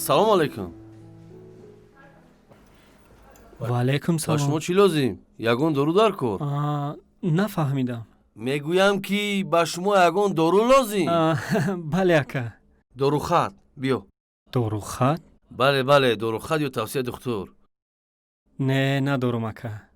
Салому алайкум. Ва алайкум Ба салом. шумо чӣ лозим? Ягон дору дар кор? Нафаҳмидам. Мегӯям, ки ба шумо ягон дору лозим? Бале, ака. Дорухат биё. Дорухат? Бале, бале, дорухат ё тавсияи духтур. Не, надорум, ака.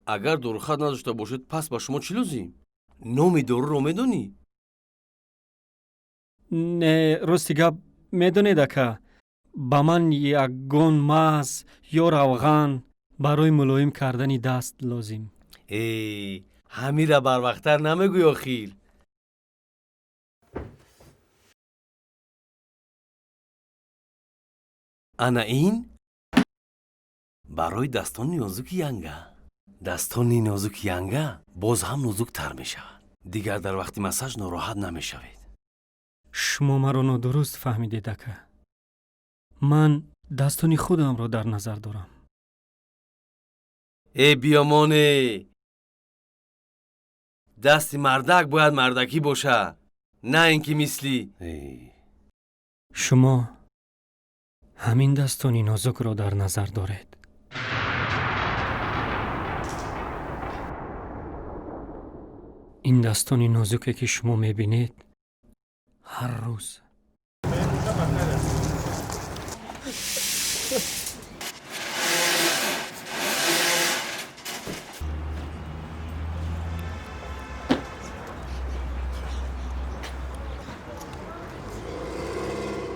Агар дорухат надошта бошед, пас ба шумо чӣ лозим? Номи доруро медонӣ? Не, рости гап, медонед, ака, ба ман ягон маз ё равған барои мулоим кардани даст лозим. Э, ҳамира барвақттар намегӯй охир. Ана ин барои дастони нозуки янга. Дастони нозуки янга боз ҳам нозуктар мешавад. Дигар дар вақти массаж нороҳат намешавед. Шумо маро нодуруст фаҳмидед, ака. Ман дастони худамро дар назар дорам. Э, биёмоне, дасти мардак бояд мардакӣ бошад, на ин ки мисли Шумо ҳамин дастони нозукро дар назар доред. Ин дастони нозуке, ки шумо мебинед, ҳар рӯз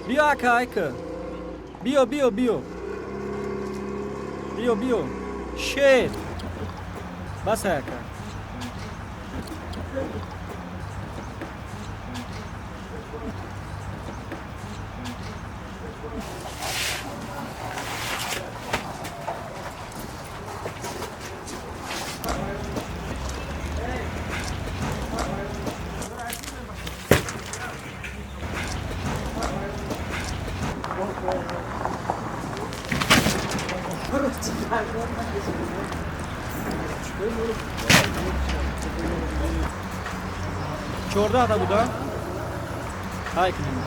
биё, ака, айка, биё, биё, биё, биё, биё, шер баса, ака. 14-та буда, ҳай кунем.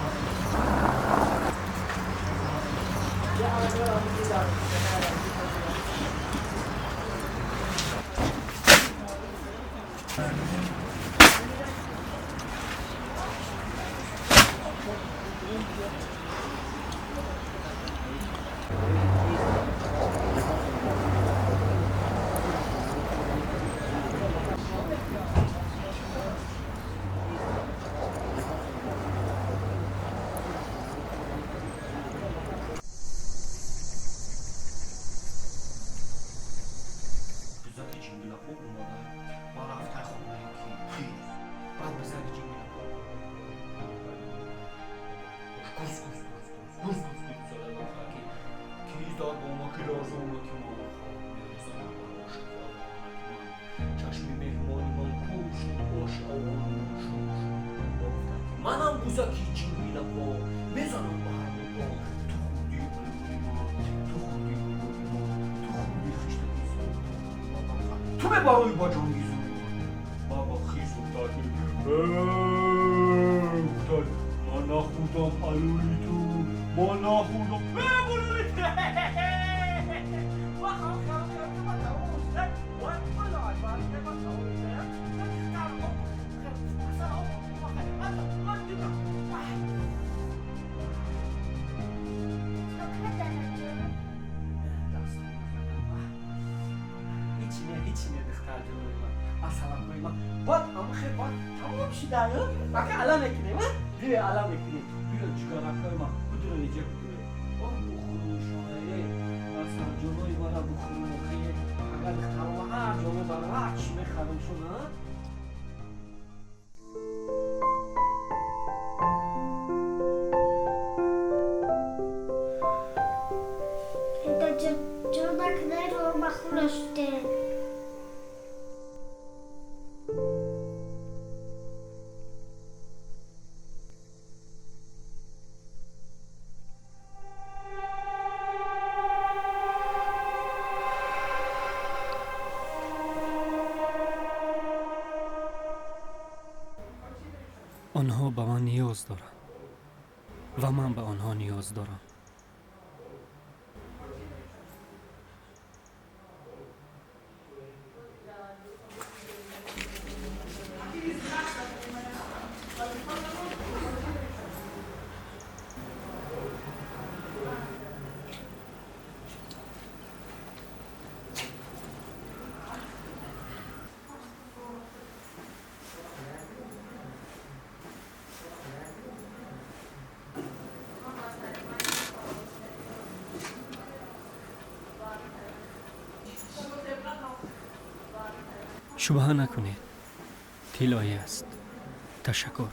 Бузаки ҷингилапо омада ба рафтай хонаи ки хис, баъд бузаки ҷингилапо гурс гурс гурс гурс гурс гурс зада рафта, ки киз дар бомаки ларзона, ки ман хоб мерезонам бар ошиқи авона, ки ман чашми меҳмони ман кур шуд, ош авони ман шур шуд. Ба гуфтам, ки манам бузаки ҷингилапо, мезанам ба ҳар по. Ту хурди алӯи ман, ту хурди алӯи ман, ту хурди хиштаки зур, ту мебарои ба ҷанги зури ман. Баба хис гуфтад, ки гуфтад: ман нахӯрдам алӯи ту, ман нахӯрдам. Ҳичи не, ҳичи не, духтарҷонои ман, асалакои ман. Баъд амхе, баъд тамом шидаю, ака, ала мекунем, биё, ала мекунем, биё, ҷигаракои ман, будуро иҷа, будуро о бухурушонаe, асалҷонои мара бухурухе. Агар духтарома ҳар ҷо мебарам, ҳар чӣ мехарам шуна. Ҷонак неро махура шудем. Онҳо ба ман ниёз доранд ва ман ба онҳо ниёз дорам. Шубҳа накунед, тиллоӣ аст. Ташаккур.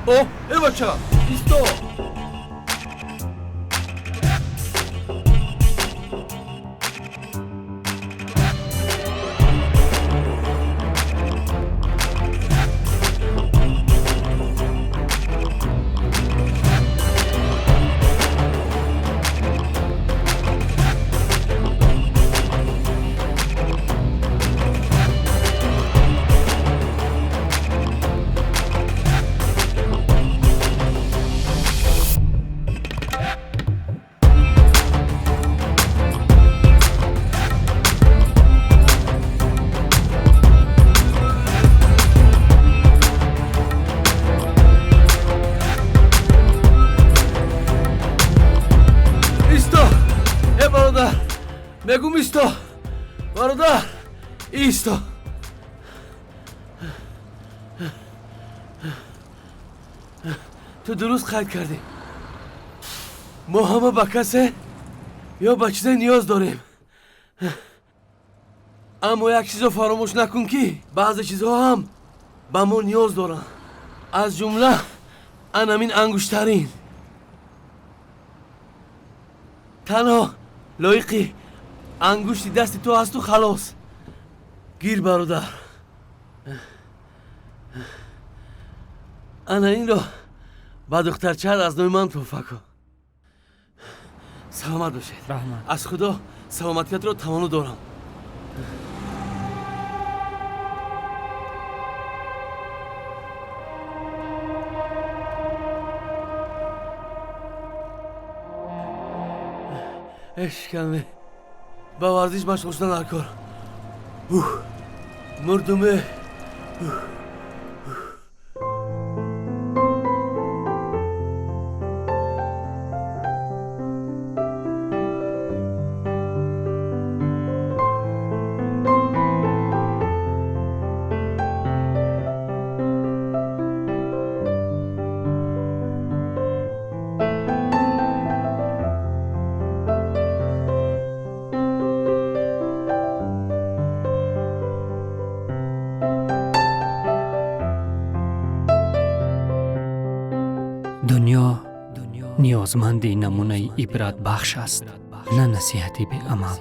О, э бача, исто! Исто! Э бародар! Мегум исто! Бародар! Исто! Ту дуруст қайд кардӣ. Мо ҳама ба касе ё ба чизе ниёз дорем. Аммо як чизро фаромӯш накун, ки баъзе чизҳо ҳам ба мо ниёз доранд. Аз ҷумла анамин ангуштарин. Танҳо лоиқи ангушти дасти ту ҳасту халос. Гир, бародар. Ана инро ба духтарчаат аз номи ман тӯҳфа кун. Саломат бошед. Раҳмат. Аз Худо саломатиятро таманно дорам. Эшкаме ба варзиш машғул шудан дар кор. Ух, мурдуме. Дунё ниёзманди намунаи ибратбахш аст, на насиҳати беамал.